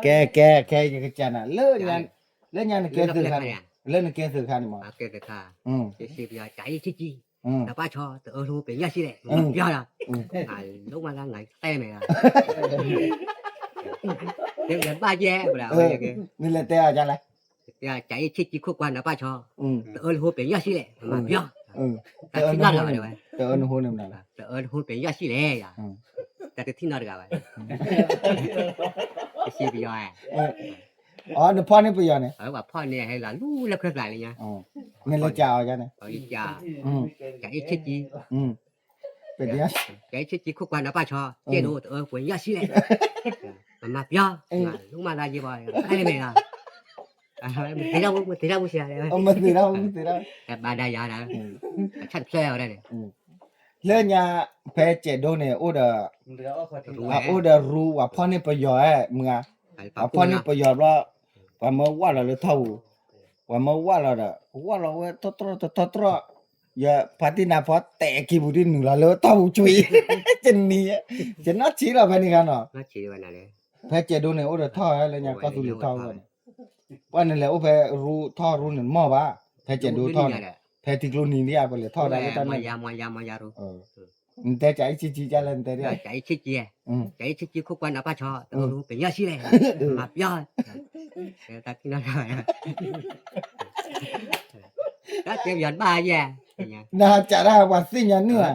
ကဲ ကဲ ကဲ ယကစံးနၤ လၢညါ လၢညါနကဲသုးခါန့ၣ် လၢနကဲသုးခါန့ၣ်မး ကဲသုးခါ ကဲသုးခါ ကၠးအ့ၣ်ဆ့ၣ်ကၠံ နပၢ်ဆီ တအၢတဟိပှဲၤယဲၢ်ဆံလဲၣ် မၤပျီလီၤ လိၣ်မးလၢငါတဲမဲာ်လီၤ တဲဘၣ်ယဲၢ် နလဲၤတဲအီၤဒ်လဲၣ် ကၠးအ့ၣ်ဆ့ၣ်ကၠံခိၣ်ကွၢ်နပၢ်ဆီ တအၢတဟိပှဲၤယဲၢ်ဆံလဲၣ် မၤပျီ တအၢနဟိန့ၣ် တအၢတဟိပှဲၤယဲၢ်ဆံလဲၣ် တၢ်တထံၣ်နီတဂၤဘၣ် ကၠးအ့ၣ်ဆ့ၣ်ကၠံ အီ နဖီၣ်န့ၢ်ပယီၤန့ၣ် ပှၤဖီၣ်န့ၢ်ဟဲလီၤလူလၢခၢၣ်သးလၢညါ နလဲၤကၠးအီၤန့ၣ် ကၠးအ့ၣ်ဆ့ၣ်ကၠံ ကၠးအ့ၣ်ဆ့ၣ်ကၠံခိၣ်ကွၢ်နပၢ်ဆီ ကဲဒိတအၢပှဲၤယဲၢ်ဆံလဲၣ် မၤပျီ လိၣ်မးလၢယဲၢ်ဘၣ် တဲမဲာ်လီၤ မၤသ့ၣ်တၢ်ပူၤ မၤသ့ၣ်တၢ်ပူၤ မၤသ့ၣ်တၢ်ပူၤ မၤသ့ၣ်တၢ်ပူၤ ဘၣ်ဒါယၤဒၣ် အဆၣ်တဖျၢၣ်ဝဲဒၣ်န့ၣ် လၢညါ ဖဲကၠဲးဒိန့ၣ် အိၣ်ဒီး အိၣ်ဒီးရူ ပှၤဖီၣ်န့ၢ်ပယီၤဧၢ မုၢ်ဂၤ ပှၤဖီၣ်န့ၢ်ပယီၤဘျီ ပှၤမၢဝၣ်လီၤလၢထီၣ်ပူၤ ပှၤမၢဝၣ်လီၤဒီး ဝၣ်လီၤဝဲထီၣ်တြီၢ်တထီၣ်တြီၢ် ယဖါတံၢ်နၤဖီတဲာ်က့ၤပူၤဒ်နုာ်လီၤလၢထီၣ်ပူၤကွံာ် တနံၤ ယနီၢ်ဆံးလီၤဖဲန့ၣ်ခါနီၤ ဖဲကၠဲးဒိန့ၣ် အိၣ်ဒီးထီၣ်လၢညါကီၢ်သူလ့ၤထီၣ်ဝဲန့ၣ် ပှၤနလဲၤအိၣ်ဖဲရူထီၣ်ရူန့ၣ်မီၢ်ဘၣ် ဖဲကၠဲးဒိထီၣ်န့ၣ် ဖဲထံကျိနံၤဒ်အပလဲၤထီၣ်ဒၣ်လၢတၢ်န့ၣ် နတဲကၠးအ့ၣ်ဆ့ၣ်ကၠံကၠၢ်လဲၣ် နတဲဒ် ကၠးအ့ၣ်ဆ့ၣ်ကၠံ ကၠးအ့ၣ်ဆ့ၣ်ကၠံခိၣ်ကွၢ်နပၢ်ဆီ တအၢတဟိပှဲၤယဲၢ်ဆံလဲၣ် မၤပျီ တၢ်တဲပယီၤတဘၣ်ယဲၢ် နဟးကးတၢ်ပှၤသ့ၣ်ညါန့ၢ်ဧါ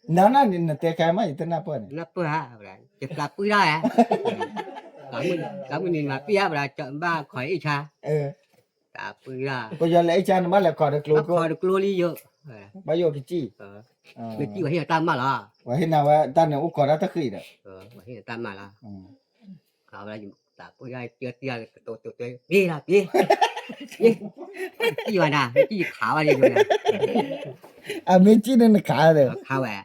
နၤနၤန့ၣ် နတဲခဲမး ယတနၢ်ပၢၢ်န့ၣ် နၢ်ပၢၢ်ဧါ ယပျၢ်ပုၢ်ဒၣ်ဧါ ကမုၢ်နံၤမၤပျံၤဧါ ပှၤဘၣ်ခိးအ့ၣ်ဆါ တၢ်ပုၢ်ဒၣ် ပယီၤလဲၤအ့ၣ်ဆါန့ၣ် ဘၣ်လဲၤခိးဒီးကျိ ဘၣ်ခိးဒီးကျိလံယိ ဘၣ်ယိၣ်ကစံၣ် မ့ၢ်စံၣ်ဝဲဟ့ၣ်အတၢ်မၢ်လီၤ ပှၤဟ့ၣ်နၤဝဲတၢ်န့ၣ် အိၣ်ခိးတၢ်တဃ့ၢ်ဒီး ပှၤဟ့ၣ်နၤတၢ်မၢ်လီၤ တၢ်ပုၢ်ဒၣ်ကၢတံၢ်ကတိၤတိၤတိၤ ပ့ၤလီၤပ့ၤ စံၣ်ဝဲဒၣ် မ့ၢ်စံၣ်ယခးဝဲန့ၣ် အမ့ၢ်စံၣ်န့ၣ်နခးဒီး ခးဝဲ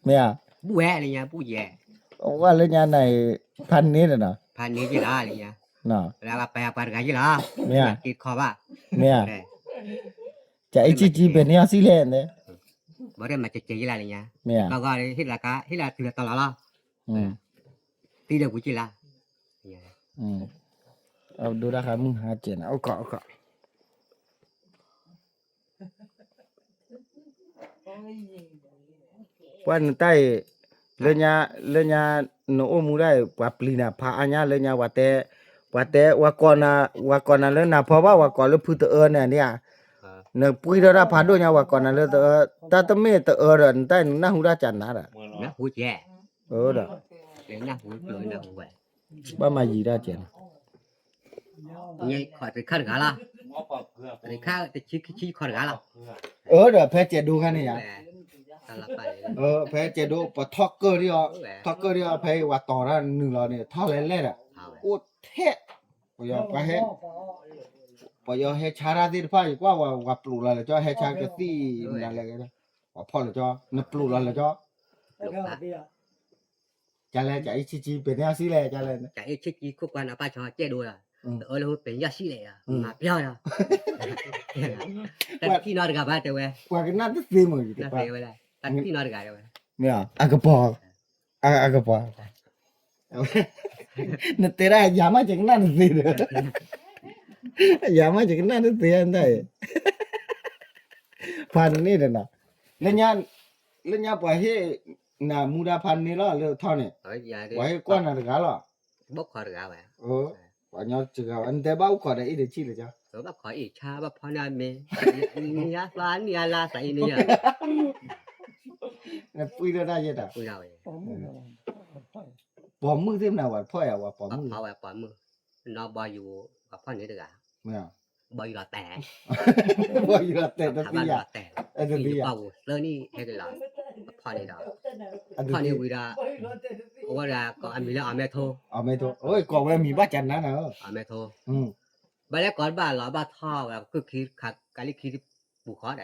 မ့ၢ်ဧါ ဘူၣ်ဝဲလၢညါဘူၣ်ယဲ ဝဲလၢညါန့ၣ် ဖးန့ၢ်ဒီးနီၤ ဖးန့ၢ်ယဲလီၤလၢညါ ပှၤပှၤတဂၤယဲလီၤ မ့ၢ်ဧါ က့ၤခီဘၣ် မ့ၢ်ဧါ ကၠးအ့ၣ်ဆ့ၣ်ကၠံ ပှဲၤန့ၢ်အီၤဆံလဲၣ်န့ၣ် ဘၣ်တဲမၤကဲကဲယဲလီၤလၢညါ မ့ၢ်ဧါ ဘၣ်ဂီၢ်ဟ့ၣ်လၤကါ ဟ့ၣ်လၤတုၤလီၤတီၤလီၤလီၤ သံဒီးဝံၤက့ၤလၢ အဒိဒၣ်ဃးမုၢ်ဟါကဲးနၤ အိၣ်ခိးအိၣ်ခိး ပှၤနတၢ်အံၤ လၢညါ လၢညါ နအိၣ်မူဒၣ်အံၤ ပှၤပျံၤနၤဖးအါညါ လၢညါ ပှၤတဲ ပှၤတဲ ပှၤကိးနၤ ပှၤကိးနၤလၢနၤဖီဘၣ် ပှၤကိးလၢဖုတအၢန့ၣ်ဒ်ဧါ နပှံထီၣ်တၢ်ဖးဒိၣ်ညါ ပှၤကိးနၤလၢတအၢ တၢ်တမ့ၢ်တအၢဒီး နတၢ်အံၤနနၢ်ဟူတၢ်ကနၤဒီး ဒီး ဘၣ်မၤယံၤတၢ်ကဲးန့ၣ် ခီၣ်တခါတဂၤလီၤ တခါတဆံခံဆံခီၣ်တဂၤလီၤ အၢ ဒီးဖဲကဲးဒိခါန့ၣ်ယါ ဖဲကဲးဒိ ပထီၣ်ကၢၢ်ဒံးအီၤ ထီၣ်ကၢၢ်ဒံးအီၤ ဖဲဝၤတီၤတၢ်နုာ်လီၤန့ၣ် ထီၣ်လဲၤလဲၣ်ဒီး အိၣ်ထဲ ပယီၤပှၤဟဲ ပယီၤဟဲဆါတၢ်သ့ၣ်တဖၣ် ယကွၢ်ဝဲ ဝၤပျိးလီၤလၢကၠီ ဟဲဆါကသံၣ်မနုၤလဲၣ် ပှၤဖီၣ်လၢကၠီ နပျိးလီၤလၢကၠီ ကလဲၣ် ကၠးအ့ၣ်ဆံၣ်ကၠံ ပှဲၤန့ၢ်အီၤဆံလဲၣ် ကလဲၣ် ကၠးအ့ၣ်ဆံၣ်ကၠံ ခိၣ်ကွၢ်နပၢ်ဆီ ကဲဒိလီၤ တအၢလၢဟိပှဲၤန့ၢ်အီၤဆံလဲၣ် မၤပျီလီၤ တၢ်တထံၣ်နီတဂၤဘၣ်တဲဝဲ ပှၤကနၣ်တသ့မုၢ် တၢ်သ့ဝဲဒၣ်တၢ်တထံၣ်နီတဂၤတဲဝဲ မ့ၢ်အကပီၤ အကပီၤ နတဲဒၣ်ယၤမး ယကနၣ်တသ့ဒီး ယၤမး ယကနၣ်တသ့ တၢ်အံၤ ဖးန့ၢ်ဒီးနီၤ လၢညါ လၢညါပှၤဟ့ၣ်နၤမူဒါဖးန့ၢ်လီၤ လၢထီၣ်န့ၣ် ပှၤဟ့ၣ်ကွၢ်နၤတဂၤလီၤ ဘၣ်ခိးတဂၤဝဲ ပှၤညီတဂၤဝဲ နတဲဘၣ်အိၣ်ခိးဒီးအ့ၣ်တဆံၣ်လၢကၠီ ဘၣ်ခိးအ့ၣ်ဆါ ဘၣ်ဖီၣ်န့ၢ်အမ့ၢ် နံၤညါသးနံၤညါလါသးအံၤန့ၣ် နပှံၢ်ထီၣ်တၢ်ယဲၢ်တၢ် ပိာ်မုၣ်သ့ၣ်မနုၤ ဝဲဖီၣ်ယၤ ဝဲပိာ်မုၣ် ဝဲပိာ်မုၣ် နီၢ်ဘီယူၤ ဝဲဖီၣ်န့ၢ်တဂၤ ဘီယူၤလီၤတဲာ် ဘီယူၤလီၤတဲာ် တသ့ယၤ တသ့ယၤ သၢနံၣ်ဟဲက့ၤလီၤ ဖီၣ်န့ၢ်ဒီး ဖီၣ်န့ၢ်ဝံၤဒီး အဝဲဒၣ်ကိးအမံၤလၢအီၣ်မဲထိ အီၣ်မဲထိ အဝဲကိးဝဲအမံၤဘၣ်ကနၤနၤ အီၣ်မဲထိ ဘၣ်လဲၣ်ကိးတဘၣ်လီၤဘၣ်ထီၣ်ဝဲ ကၢၢ်ခံ ကလံၢ်ခံပူၤဃီ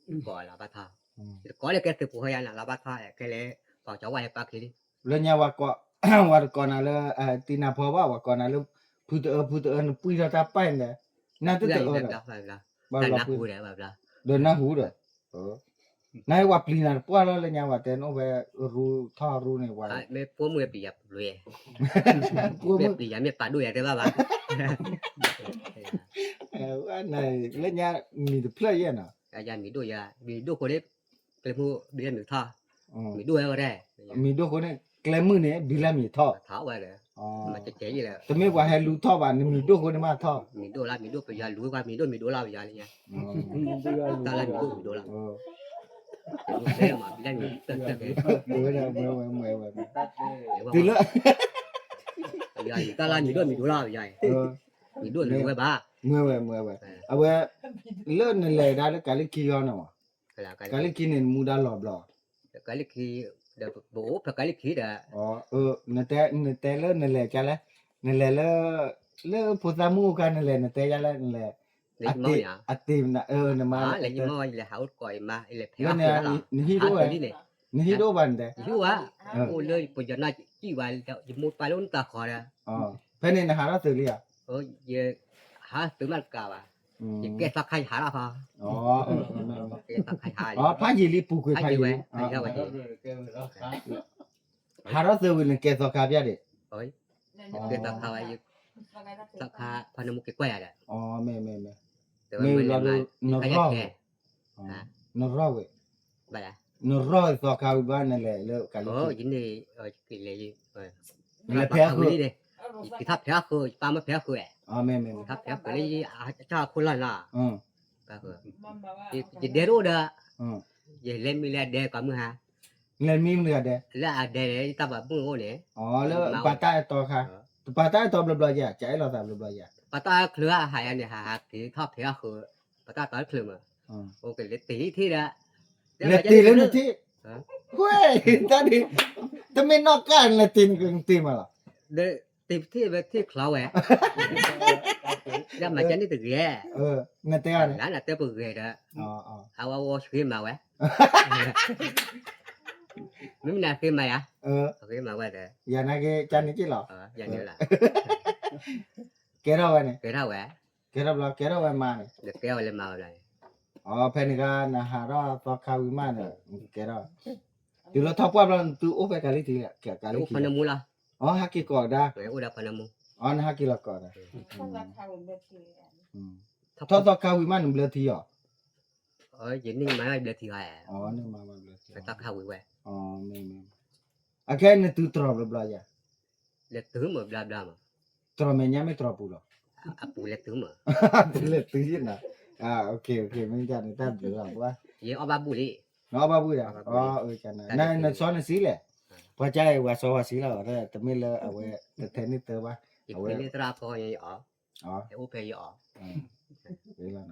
ဒီး ကိးလီၤဘၣ်ထီၣ် တကိးလၢကဲသုးပူၤဃီယါနၤလီၤဘၣ်ထီၣ် ကဲလၢ ပှၤကၠီဝဲဟဲပာ်ခံလံ လၢညါဝဲကိး ဝဲတကိးနၤလၢ တံနၤဖီဘၣ် ဝဲကိးနၤလၢ ဖုတအၢ ဖုတအၢ နပှံၢ်ထီၣ်တၢ်ပာ်န့ၣ် နၢ်တတအၢဒီး ဘၣ်ဘျီ ဒီးနၢ်ဟူဒီး နဝၤပျံၤနၤတပှၢ်လီၤ လၢညါဝဲတဲနအိၣ်ဖဲရူထီၣ်ရူန့ၣ်ဝဲ, မ့ၢ်ပိာ်မုၣ်ပျံၤယၤပျံၤ, မ့ၢ်ပျံၤယၤမ့ၢ်ပာ်ဒိၣ်ယၤတဲဘၣ်ဘၣ်, လၢညါမံၤတဖျၢၣ်ယဲၢ်နီၤ, ယမံၤဒိၣ်ယၤ, မံၤဒိၣ်ဃိန့ၣ်, ကျဲမုၢ်ဘံလၢမံၤထီၣ်, မံၤဒိၣ်ဝဲဝဲဒၣ်, မံၤဒိၣ်ဃိန့ၣ် ကျဲမုၢ်န့ၣ် ဘံလၢမံၤထီၣ်, တမ့ၢ်ပှၤဟဲလူထီၣ်ဘၣ် နမံၤဒိၣ်ဃိန့ၣ်မးထီၣ်, မံၤဒိၣ်လၢမံၤဒိၣ်ပယီၤလူၤကွၢ်မံၤဒိၣ်မံၤဒိၣ်လၢပယီၤလၢညါ, တၢ်လၢမံၤဒိၣ်မံၤဒိၣ်လီၤ, ဘံလၢမံၤတၢ်တၢ်ကဲ, တုၤလၢ, တၢ်လၢမံၤဒိၣ်မံၤဒိၣ်လီၤပယီၤ, မံၤဒိၣ်မံၤဝဲဘၣ်, မ့ၢ်ဝဲမ့ၢ်ဝဲ, အဝဲ, လၢနလဲၤဒၣ်လၢကၤလံၢ်ခံဂီၢ်န့ၣ်မး, ကၤလံၢ်ခံန့ၣ် နမူဒါလီၤဘျီ ကၤလံၢ်ခံ, ဒီးပအိၣ်ဖဲကၤလံၢ်ခံဒီး, နတဲလၢနလဲၤကလဲၣ်, နလဲၤလၢ, လၢဖိသၣ်မုၣ်အိၣ်ခါနလဲၤ နတဲယလဲၣ် နလဲၤ, အတ့ၢ်မနၤ, နမါ, လဲၤယမါ ယလဲၤဟးအိၣ်တကိးယမါ ယလဲၤဖဲအီၣ်, နဟံၣ်တအိၣ်ဝဲ, နဟံၣ်တအိၣ်ဘၣ်နတဲ, ယဟံၣ်အိၣ်ဝဲ, အိၣ်လၢပယီၤနီၢ်ကံၣ်ဝဲ, ယမိၢ်ပၢ်လၢနတၢ်ဃီဒီး, ဖဲန့ၣ်နဟးထီၣ်သုးလံဧါ, ယဟးသုးမးတကးဘၣ်, ယကဲသီခါယဟးထီၣ်ခီ, ဖးယံာ်လံပူၤကွံာ်ဖးယံာ်လံ, ဟးထီၣ်သုးဝံၤနကဲသီခါဖျါဒံး, ကဲသီခါဝဲ, သီခါဖးနမူက့ၤကွၢ်ယၤဒီး, မ့ၢ်, မ့ၢ်လီၤ, နရီၣ်ဝဲ, နရီၣ်ဝဲ, နရီၣ်သီခါဝံၤဘၣ်နလဲၤလၢကၤလံၢ်ခံ, ယန့ၣ်, လဲၤဖဲအဃု, ယက့ၤထီၣ်ဖဲအဃု ယပၢ်မ့ၢ်ဖဲအဃု, ဖဲအဃုလၢယအတၢ်အခိၣ်လီၢ်လီၤ, ယဒဲတအိၣ်ဒီး, ယလဲၤမံလၢအဒဲကီးမုၢ်ဟါ, လဲၤမံမုၢ်ဂၤဒဲ, လၢအဒဲန့ၣ် ယတၢ်ပာ်မုၣ်အိၣ်န့ၣ်, လၢပာ်တၢ်အဲၣ်တီခါ, ပာ်တၢ်အဲၣ်တီဘျီဘျီယၤ ကအဲၣ်လိာ်သးဘျီဘျီယၤ, ပာ်တၢ်ချၢဟးယၤန့ၣ် ဟးဟးက့ၤထီၣ်ဖဲအဃု, ပာ်တၢ်တီချၢမး, အိၣ်က့ၤလၢတ့ၢ်ထံၣ်ဒီး, လဲၤတ့ၢ်လၢနထံၣ်, ဝဲ, တၢ်ဒ်, တမ့ၢ်နီၢ်ကါလဲၤတ့ၢ်နကတ့ၢ်မးလီၤ, တ့ၢ်ပထံၣ်ဝဲထံၣ်ချီဝဲ, မၤကဲန့ၣ်တဂ့ၤ, နတဲအီၤန့ၣ်, နတဲပဂ့ၤဒီး, အဝဲဝဲဃ့မၤဝဲ, မ့မ့ၢ်နဃ့မၤယၤ, ဃ့မၤဝဲဒီး, ယၤနက့ၤကန့ၣ်က့ၤလီၤ, ယၤန့ၣ်လီၤ, ကဲထီၣ်ဝဲန့ၣ်, ကဲထီၣ်ဝဲ, ကဲထီၣ်ဘျီ ကဲထီၣ်ဝဲမၤန့ၣ်, ကဲဝဲလၢမၤဝဲလီၤ, အဖဲန့ၣ်ခါ နဟးထီၣ်သီခါဝံၤမးန့ၣ်, ကဲထီၣ်, တုၤလၢထီၣ်ပှၢ်ဘျီ နသုအိၣ်ဖဲကၤလံၢ်ထံး, ကၤလံၢ်ထံး, အိၣ်ဖဲနမူလီၤ, အဟဲက့ၤကိးကဒါ, နဟဲက့ၤလီၤကိးဒီး, ထီၣ်သီခါဝံၤမးနဘျၢထံအီၤ, ယန့ၣ်မၤဘျၢထံ, သီခါဝံၤဝဲ, အခဲနသုတြီၤဘျီဘျီယၤ, လဲၤတုၤမးဘျီဘျီမး, တြီၤမဲာ်ညါမ့ၢ်တြီၤပူၤလီၤ, အပူၤလဲၤတုၤမး, ပူၤလဲၤတုၤယဲနၤ, မ့ၢ်ဒ်န့ၣ်တၢ်ဘျုးလီၤ, ယအီၣ်ဘၣ်ဘူၣ်လံ, နအီၣ်ဘၣ်ဘူၣ်ဒီး, နစီနဆှံလဲၣ်, ပှၤကါအံၤဝၤစီဝၤဆှံလီၤ, တမ့ၢ်လၢအဝဲ, တထဲန့ၣ်တၢ်ဘၣ်, အဝဲ, အိၣ်ဖဲယအီၣ်,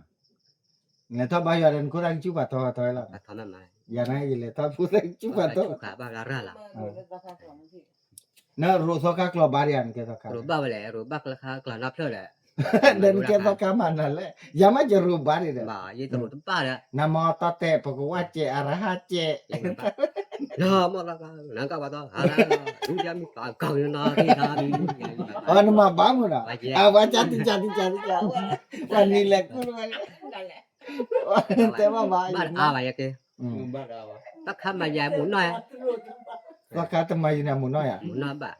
လဲၤထီၣ်ဘါယွၤဒီး နခိၣ်သၣ်ကစူၣ်ပာ်ထီထီလီၤ, ယၤန့ၣ် ယလဲၤထီၣ်ခိၣ်သၣ်ကစူၣ်ပာ်ထီ, နရိးသီခါကျိၤဘါဒံးဧါ, နကဲသီခါ, ရိးဘၣ်ဝဲလဲၣ်, ရိးဘၣ်ကျါခါကျိၤနီဖျၢၣ်ဒီး, ဒီးနကဲသီခါမးနၤလဲၣ်, ယၤမးယရိးဘါဒံးဒီး, ယတရိးတဘၣ်ဒီး, နမၤတီတဲာ်ပကဝၢ်စဲးအရဟၣ်စဲး, လၢမ့ၢ်လၢနကဘၣ်တီ, ဒုးယမ့ၢ်ပာ်ကီၤနီၤ, နမၤဘၣ်မးဒီး, အဝဲကၢ်တံၢ်ကၢ်တံၢ်ကၢ်တံၢ်ကၢ်, ပှၤနံၤလဲၤကူၣ်ဝဲ, တဲဘၣ်ဘၣ်, ဘၣ်တအါဘၣ်ယက့, တၢ်ခါမၤယၤမူးနီၢ်ယၤ, တၢ်ခါတမၤယၤန့ၣ်မူးနီၢ်ယၤ, မူးနီၢ်ဘၣ်,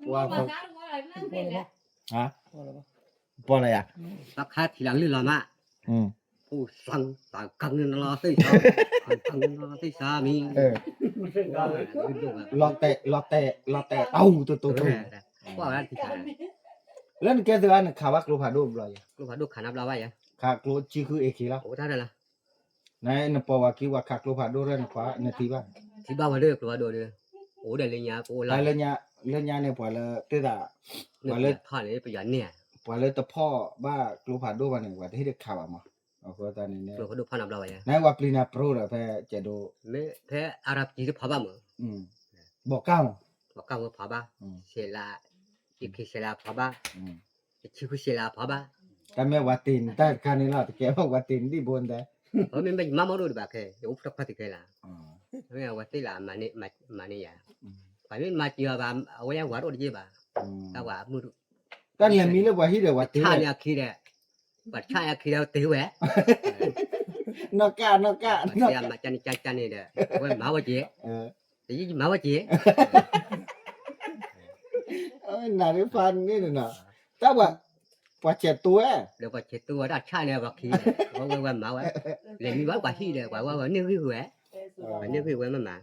ပှၤ, ပှၤလၢယၤ, တၢ်ခါထံၣ်လၢလုၢ်လီၤမး, အိၣ်သး, တၢ်ကၤနလီၤသ့ၣ်သး, တၢ်ကၤနလီၤသ့ၣ်သးမံၤ, လီၤတဲာ်, လီၤတဲာ်, လီၤတဲာ်, တၢ်ဟူးတိတိတိ, ကွၢ်ဝဲဒၣ်တထံၣ်, လၢနကဲသုးဧါ နခးဘၣ်ကျိဖးဒိၣ်ဘျီယၤ, ကျိဖးဒိၣ်ခးနဘျီဘၣ်ယၤ, ခးကျိဆံဃုအ့ၣ်ခ့လီၤ, အိၣ်တၢ်လၢ နပီၢ်ဝၤခံဝၤခးကျိဖးဒိၣ်ရဲၣ်နခွါ နထံၣ်ဘၣ်, ထံၣ်ဘၣ်ဝဲဒၣ်ကျိဖးဒိၣ်ဒီး, အိၣ်ဒီးလၢညါကအိၣ်လီၤ, လၢညါန့ၣ် ပှၤလၢသ့ၣ်သး, ပှၤလၢ, ပှၤလၢတဖီၣ်ဘၣ်ကျိဖးဒိၣ်ဘၣ်န့ၣ် ပှၤတဟ့ၣ်ဒုးခးဘၣ်မး, အဃိသတးန့ၣ်, နဝၤပျံၤနၤပြိဒီးဖဲကဲဒိ, ဖဲအရၤပကံတဖီၣ်ဘၣ်မး, ဘီးကၢ်မး, ဘီးကၢ်ဝဲဖီၣ်ဘၣ်, ဆဲးလၤ, ယခံဆဲးလၤဖီၣ်ဘၣ်, ယခံဃုဆဲးလၤဖီၣ်ဘၣ်, တၢ်မ့ၢ်ဝၤတ့ၢ်နတၢ်တခါန့ၣ်လီၤ တကဲဘၣ်ဝၤတ့ၢ်နဒံၣ်ဘိနတဲ, မ့မ့ၢ်ယမါမီၢ်ဒိၣ်ဒံးဘၣ်ခဲ ယအိၣ်ဖျါခွါတကဲလၢ, မ့ၢ်အဝဲသ့ၣ်လၢအမၤန့ၢ်ယၤ, ပှၤမ့ၢ်မၤစၢၤအီၤဘၣ် အဝဲယဝၤတအိၣ်တယ့ၢ်ဘၣ်, တၢ်ဝၤမုၢ်, တၢ်လဲၤမံလၢပှၤဟံၣ်ဒီးဝၤတ့ၢ်န့ၣ်အခံဒီး, ပှၤတဆၣ်န့ၣ်အခံဒီးတ့ၢ်ဝဲ, နီၢ်ကၣ် နီၢ်ကၣ် မၤကန့ၣ်ကန့ၣ်ဒီး အဝဲမၤဝဲက့ၤ, တယံာ်ယမၤဝဲက့ၤ, နၤဒ်ဖးန့ၣ်နီၤ, တၢ်ပှၤ ပှၤဆဲးတိဝဲ, ဒီးပှၤဆဲးတိဝဲတၢ်ဆၣ်န့ၣ် ပှၤခံန့ၣ် ဝဲဝဲမၤဝဲ, လဲၤမံဘၣ်ပှၤဟံၣ်ဒီး ပှၤဝဲဝဲန့ၢ်ဂံၢ်ဝဲ, ပှၤန့ၢ်ဂံၢ်ဝဲမ့ၢ်မၤ,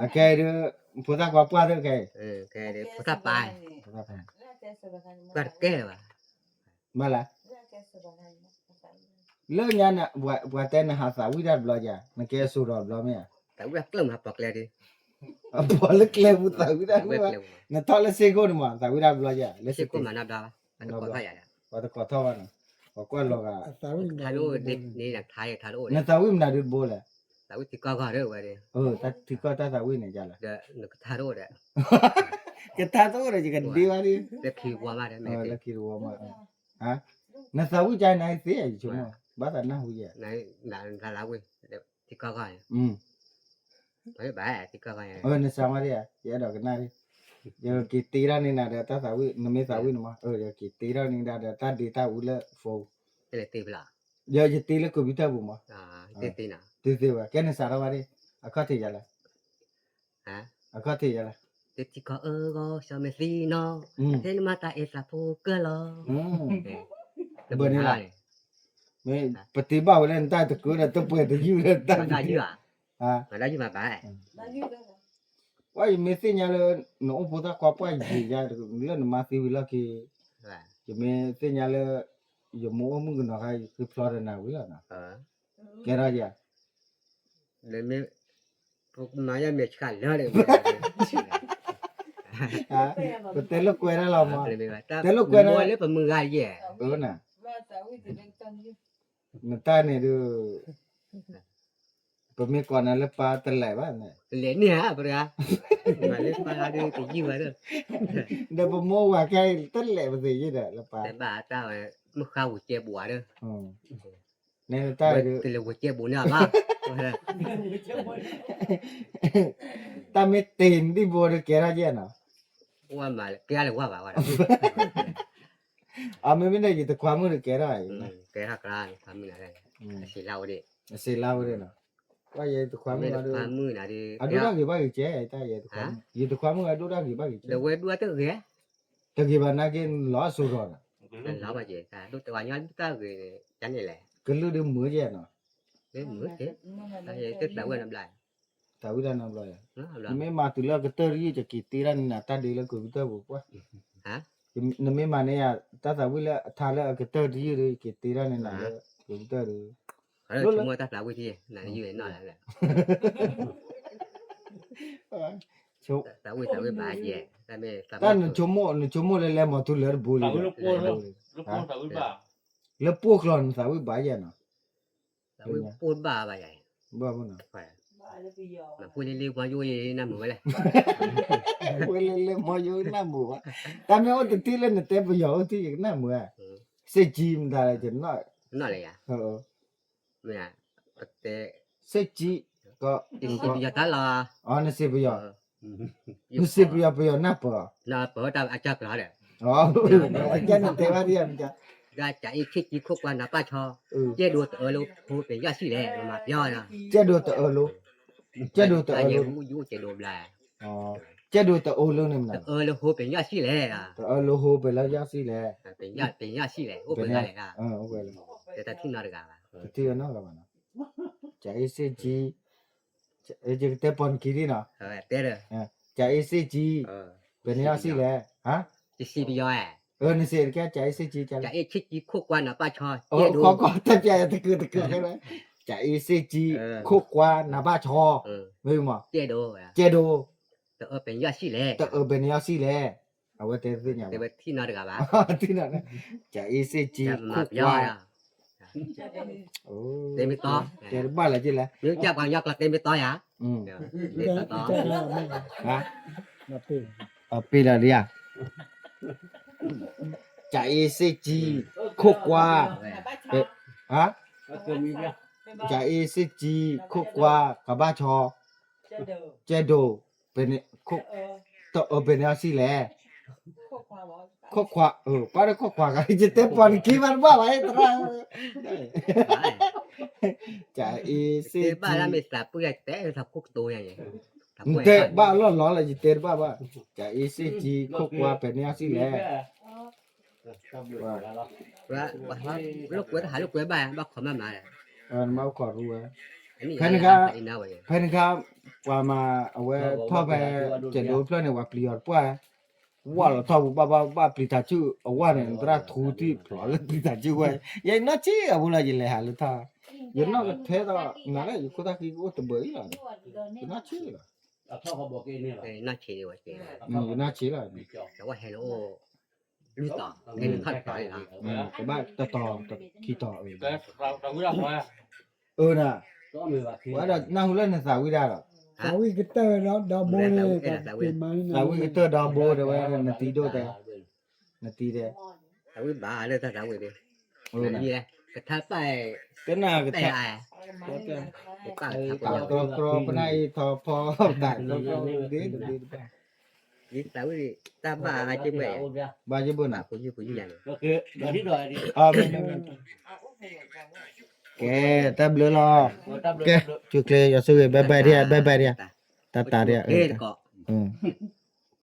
အခဲအံၤဒ် ဖိသၣ်ခွါပှၢ်သ့ၣ်ခဲအံၤ, ဖိသၣ်ပၢ်, ပှၢ်တကဲလၢၤဘၣ်, မ့ၢ်လၢ လၢညါ ပှၤတဲနဟးသးဝံၣ်တၢ်တဘျီယၤ နကဲစိာ်ဒီးတဘျီမ့ၢ်ဧါ, သးဝံၣ်တၢ်ကျၢၢ်မးပှၤကျဲဒ်, အပှၤလၢကျဲပူၤသးဝံၣ်တၢ်ကျၢၢ်ဘၣ်, နထီၣ်လၢစ့ၢ်ခိၣ်န့ၣ်မး သးဝံၣ်တၢ်တဘျီယၤ လၢစ့ၢ်ခိၣ်မးနီတဘျီ, ပှၤတကိးထီၣ်ဘၣ်နီၤ, ပှၤတကိးထီၣ်ဘၣ်နီၤ, ပှၤကွၢ်လီၤဂာ်, နသးဝံၣ်မနုၤဒုတဘိလဲၣ်, သးဝံၣ်ထံကီၢ်ခီၣ်ဒ်ဝဲဒ်, သးဝံၣ်ထံကီၢ်တၢ်သးဝံၣ်န့ၣ်ယလီၤ, ဒီးနကထါတအိၣ်ဒီး, ကထါတအိၣ်ဒီးယကဒ့ဝဲဒ်, လၢခံဝီမးဒီး, လၢခံတဝီမး, နသးဝံၣ်ကါနၤသ့ယဆိကမိၣ် ဘၣ်သးနၢ်ဟူယဲ, နသးဝံၣ်, ထံကီၢ်ခီၣ်, ဘၣ်, နစးမးဒ်, ယအဲၣ်ဒိးကနၣ်ဒ်, ယက့ၤတ့ထီၣ်န့ၢ်နၤဒီးတၢ်သးဝံၣ် နမ့ၢ်သးဝံၣ်န့ၣ်မး, ယက့ၤတ့ထီၣ်န့ၢ်ဒၣ်ဒီးတၢ်ဒ့တၢ်အူလၢ phone, ယယတ့လၢ computer ပူၤမး, တ့သ့နီၤ, တ့သ့ဘၣ် ကဲနစးထီၣ်ဘၣ်ဒ်, အခီၣ်ထံးယၤလၢ အခီၣ်ထံးယၤလၢ, တထံကီၢ်အၢဂီၢ် စီၤမ့ၢ်သံနီၤ, ဟဲနမၤတၢ်အဲၣ်သးဖိကၢၢ်လီၤ, ဘၣ်န့ၣ်လီၤ, မ့ၢ်ပတ့ဘၣ်ဝဲလၢနတၢ်တကုဒီးတပှဲၤတယုၢ်လၢတၢ်တယုၢ်, ပှၤယမ့ၢ်သ့ၣ်ညါလၢ နအိၣ်ဖိသၣ်ခွါပှၢ်ယံာ်ယါ လၢနမါသံဝံၤလီၢ်ခံ, ယမ့ၢ်သ့ၣ်ညါလၢ ယမိၢ်အိၣ်မုၣ်ကနီၤခါ ယဃ့ဖျီဒီးနၤဝံၤလီၤနီၤ, ကဲထီၣ်ယၤ မ့ၢ် ပမၤယဲၢ်မဲာ်ဆှးလၢာ်ဒီး ပတဲလိာ်ကွဲဒၣ်လီၤမး, တဲလိာ်ကွဲဒၣ်လၢပမုၢ်ဂၤယဲၢ်, နတၢ်န့ၣ်ဒုး ပမ့ၢ်ကိးနၤလၢပၢ်တလဲၤဘၣ်န့ၣ်, တလဲၤန့ၢ်ဧါ ပတဂၤ, မၤလၢပၢ်ဒုးတယုၢ်ဝဲဒီး, ဒီးပမိၢ်ဝၤခဲအံၤတလဲၤပသ့ယဲၢ်ဒီးလၢပၢ်, တဘၣ်တၢ်ဝဲ မုၢ်ဃါဝူၤကဲဘူးဧါဒီး နတၢ်ဒုး တလဲၤဝူၤကဲဘူးန့ၣ်အဘၣ်, တၢ်မ့ၢ်တ့ၢ်နဒံၣ်ဘိဒီးကဲထီၣ်ယဲၢ်နီၤ, ကဲထီၣ်လဲၤဝါဘၣ်ဝဲဒီး, အမ့မ့ၢ်ဒီးယတခွါမုၣ်ဒီးကဲထီၣ်, ကဲထီၣ်ကျါ, အစံးလါဝဲဒၣ်, အစံးလါဝဲဒၣ်နီၤ, ပှၤယတခွါမုၣ်ဒီး, အဒိၣ်တၢ်ဂ့ၤဘၣ်ဂ့ၤကဲ, ယတခွါမုၣ်, ယတခွါမုၣ်အဒိၣ်တၢ်ဂ့ၤဘၣ်ဂ့ၤကဲ, တဂ့ၤဘၣ်နာ်က့ လီၤအစိၤထီၣ်ဒီး, လီၤဘၣ်က့ၤ, တၢ်ဒိၣ်တၢ်ဂ့ၤန့ၣ်, ကလုၢ်ဒုးမုာ်ကဲနီၤ, မုာ်ကဲ, သးဝံၣ်တၢ်နီတဘျီ, သးဝံၣ်တၢ်နီတဘျီ, နမ့ၢ်မၤတုၤလၢအကတၢၢ်တယုၢ် ယက့ၤတ့ထီၣ်န့ၢ်နၤတၢ်ဒ့လၢ computer ပူၤပှၢ်, နမ့ၢ်မၤန့ၢ်ယၤ တၢ်သးဝံၣ်လၢအထါလၢအကတၢၢ်တယုၢ်ဒီး ယက့ၤတ့ထီၣ်န့ၢ်နၤလၢ computer ဒီး, တၢ်သးဝံၣ်တၢ်ဝံၣ်ဘၣ်ယဲၢ်, တၢ်နဆိကမိၣ်လၢလဲၤမၤတုၤလၢတဘိလံ, လၢပှိၢ်ကျီၢ်နသးဝံၣ်ဘၣ်ယဲၢ်နီၤ, သးဝံၣ်ဘၣ်ဘၣ်ယဲၢ်, မ့ၢ်ပှိၢ်လ့လ့မီယိနၢ်မုာ်ဝဲလဲၣ်, ပှိၢ်လ့လ့မီယိနၢ်မုာ်ဝဲ, တၢ်မ့ၢ်အိၣ်တထံၣ်လၢနတဲပယီၤအိၣ်ထံၣ်ယကနၣ်မုာ်ဧါ, စ့ၢ်ကီးမတၤလဲၣ်, နီၢ်လဲၣ်ယၤ, မ့ၢ်, စ့ၢ်ကီး, နစံးပယီၤတၢ်လီၤ, နစံးပယီၤ, နစံးပယီၤ ပယီၤနၢ်ပၢၢ်, နပၢၢ်တၢ်အကၢ်ကျီၤဒီး, ကဲနတဲဘၣ်ဒ်ယၤမ့ၢ်က, ကၠးအ့ၣ်ဆ့ၣ်ကၠံ ခိၣ်ကွၢ်နၢ်ပၢၢ်ဆီ, ကဲဒိတအၢလိ ဖိပယီၤစံၣ်လဲၣ်, မၤပျီ, ကဲဒိတအၢလိ, ကဲဒိတအၢလိ, ကဲဒိတအၢလိန့ၣ်မနုၤ, တအၢလိဟိပယီၤစံၣ်လဲၣ်, တအၢလိဟိပယီၤစံၣ်လဲၣ်, ပယီၤစံၣ်လဲၣ်, အိၣ်ပှဲၤဂၤလဲၣ်, တထံၣ်နီတဂၤဘၣ်, တထံၣ်နီတဂၤဘၣ်နီၤ, ကၠးအ့ၣ်ဆ့ၣ်ကၠံ ယကတဲပီၢ်နခံဒ်နီၤ, ကၠးအ့ၣ်ဆ့ၣ်ကၠံ, ပယီၤစံၣ်လဲၣ်, ယစံးပယီၤ, နစံးတကဲ ကၠးအ့ၣ်ဆ့ၣ်ကၠံ, ကၠးအ့ၣ်ဆ့ၣ်ကၠံ ခိၣ်ကွၢ်နၢ်ပၢၢ်ဆီ, ကဲဒိ, တပျးယတကုာ်တကုာ်, ကၠးအ့ၣ်ဆ့ၣ်ကၠံ, ခိၣ်ကွၢ်နၢ်ပၢၢ်ဆီ, မ့ၢ်မး, ကဲဒိ, ကဲဒိ, တအၢပယီၤစံၣ်လဲၣ်, တအၢပယီၤစံၣ်လဲၣ်, အဝဲတဲသ့ၣ်ညါ, တထံၣ်နီတဂၤဘၣ်, ကၠးအ့ၣ်ဆ့ၣ်ကၠံ ခိၣ်ကွၢ် တဲမ့ၢ်တီ, တဲတဘၣ်လၢၤက့လဲၣ်, မ့ၢ်ကၢ်ပှၤကညီကျိာ်တဲမ့ၢ်တီယၤ, တဲတီတီ, ပ့ၤလီၤလံဧါ, ကၠးအ့ၣ်ဆ့ၣ်ကၠံ, ခိၣ်ကွၢ်, ကၠးအ့ၣ်ဆ့ၣ်ကၠံ, ခိၣ်ကွၢ် ကဘၣ်ဆီ, ကဲဒိ, တအၢပယီၤစံၣ်လဲၣ်, ခိၣ်ကွၢ်, ပၢ်ဒီးခိၣ်ကွၢ်ဂၤ ယတဲပီၢ်နခံဘၣ်တဘၣ်ဘၣ် သရၣ်, ကၠအ့စ့ၣ်ကၠံ ဘၣ်လၢမ့ၢ်သးပှၢ်တဲထီၣ်ခိၣ်ကတိၤယါန့ၣ်, နတဲဘၣ်လီၢ်လီၤလၢယတဲတဘၣ်ဘၣ်, ကၠအ့စ့ၣ်ကၠံ ခိၣ်ကွၢ်ပဲာ်န့ၢ်အီၤစံၣ်လဲၣ်, လိာ်ကွဲတဟးလိာ်ကွဲဘၣ် ဘၣ်ခိးမးမးလဲၣ်, နမ့ၢ်အိၣ်ခိးရူဝဲ, ဖဲန့ၣ်ခါ, ဖဲန့ၣ်ခါ, ပှၤမၤ အဝဲထီၣ်ဖဲ ကဲးဒိဖျၢၣ်န့ၣ် ပှၤပျံၤအီၤတပှၢ် ဝၢ်လီၤထီၣ်ပူၤ ဘၣ်ဘၣ်ဘၣ်ပျံၤတၢ်စုအဝၢ်န့ၣ် သရၣ်ထူတံၢ်ဖျိးလၢပျံၤတၢ်စုဝဲ, ယဲယနီၢ်ဆံးအပူၤလီၤ ယလဲၤဟးလၢထီၣ်, ယနီၢ်ကထဲဒီး နၤလၢယခိၣ်သၣ်ဃံကအိၣ်တဘၢအံၤလီၤ, ယနီၢ်ဆံးလီၤ, ယနီၢ်ဆံးလီၤ, ကဘၣ်တတီၤခံတီၤ, အၢနၤ, ဝဲဒီးနၢ်ဟူလၢနသးဝံၣ်ဒၣ်ဒီး, သးဝံၣ်ကတၢၢ်ဒီဘိန့ၣ်, သးဝံၣ်ကတၢၢ်ဒီဘိတဲဝဲ နတံၤဒိၣ်တဲ, နတံၤတဲ, သးဝံၣ်ဘၣ်လၢတၢ်သးဝံၣ်, ကထါပၢ်, တနၤကထါ, တၢ်ကတြီကတြီပနၢ်အံၤထီၣ်ဖီ, တၢ်ကတြီကတြီဒ်တဘ့ၣ်တဘၣ်, ယသးဝံၣ်တၢ်ဘၣ်အါက့ၢ်ဘၣ်, ဘၣ်ယဘၣ်နၤ, ကဲ, တၢ်ဘျုးလီၤ, ကဲ, ကၠူကျဲ ယွၤဆိၣ်ဂ့ၤ bye bye ဒံး, bye bye ဒံး, တၢ်တၢ်ဒံး,